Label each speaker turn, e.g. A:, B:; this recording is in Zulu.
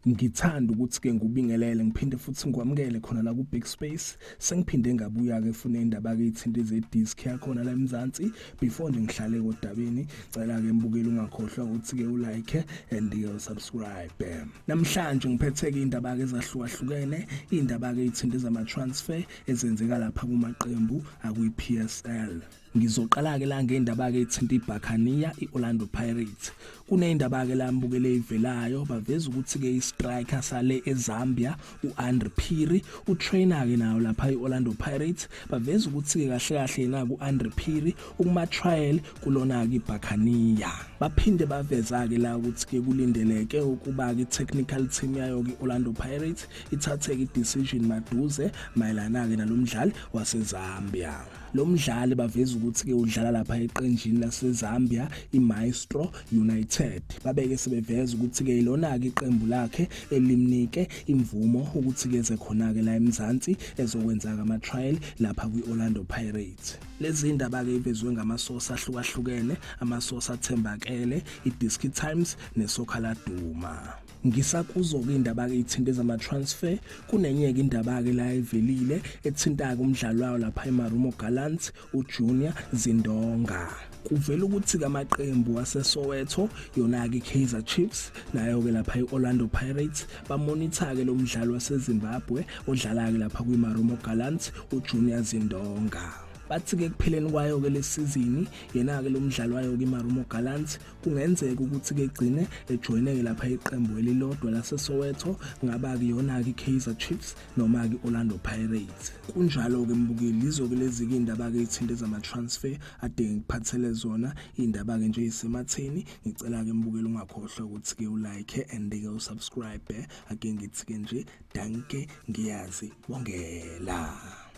A: Ngithanda ukuthi-ke ngikubingelele ngiphinde futhi ngikwamukele khona la ku-Big Space. Sengiphinde ngabuya-ke funa indaba-ke ithinta eze-disk yakhona la eMzansi. Before nje ngihlale kodabeni, cela-ke mbukeli ungakhohlwa ukuthi-ke ulike and-ke usubscribe. Namhlanje ngiphethe-ke indaba-ke ezahlukahlukene, indaba-ke ithinta ezama-transfer ezenzeka lapha kumaqembu akwi-PSL. Ngizoqala-ke la ngendaba-ke ethinta iBuccaneer, i-Orlando Pirates. Kunendaba-ke la mbukele ivelayo, baveza ukuthi-ke i-striker sale eZambia, u-Andre Phiri, utrainer-ke nayo lapha i-Orlando Pirates. Baveza ukuthi-ke kahle kahle yena-ke u-Andre Phiri ukuma-trial kulona-ke iBuccaneer. Baphinde baveza-ke la ukuthi-ke kulindeleke ukuba-ke i-technical team yayo-ke i-Orlando Pirates ithathe-ke i-decision maduze mayelana-ke nalomdlali waseZambia. Lo mdlali baveza ukuthi-ke udlala lapha eqenjini laseZambia iMaestro United. Babeke sebeveza ukuthi-ke ilona-ke iqembu lakhe elimnike imvumo ukuthi-ke eze khona-ke la eMzansi ezokwenza-ke ama-trial lapha kwi-Orlando Pirates. Lezi ndaba-ke ivezwe ngamasosi ahlukahlukene, amasosi athembakele, iDiski Times neSoccer Laduma. Ngisakuzo-ke indaba-ke ithinta ezama-transfer, kunenye-ke indaba-ke la evelile ethinta-ke umdlali wayo lapha eMarumo Gallants, uJunior Zindonga. Kuvela ukuthi-ke amaqembu aseSoweto, yona-ke iKaizer Chiefs, nayo-ke lapha i-Orlando Pirates, bamonitha-ke lo mdlali waseZimbabwe odlala-ke lapha kwiMarumo Gallants, uJunior Zindonga. Bathi-ke ekupheleni kwayo-ke le sizini, yena-ke lo mdlali wayo-ke iMarumo Gallants Kungenzeka ukuthi-ke egcine ejoyineke lapha iqembu elilodwa laseSoweto, ngaba-ke iyona-ke iKaizer Chiefs noma-ke i-Orlando Pirates. Kunjalo-ke mbukeli, yizo-ke lezi-ke iy'ndaba-ke ey'thinta ezama-transfer ade ngikuphathele zona, iy'ndaba-ke nje ey'sematheni. Ngicela-ke mbukeli ungakhohlwa ukuthi-ke ulike and-ke usubscribe. Ake ngithi-ke nje danke ngiyazibongela.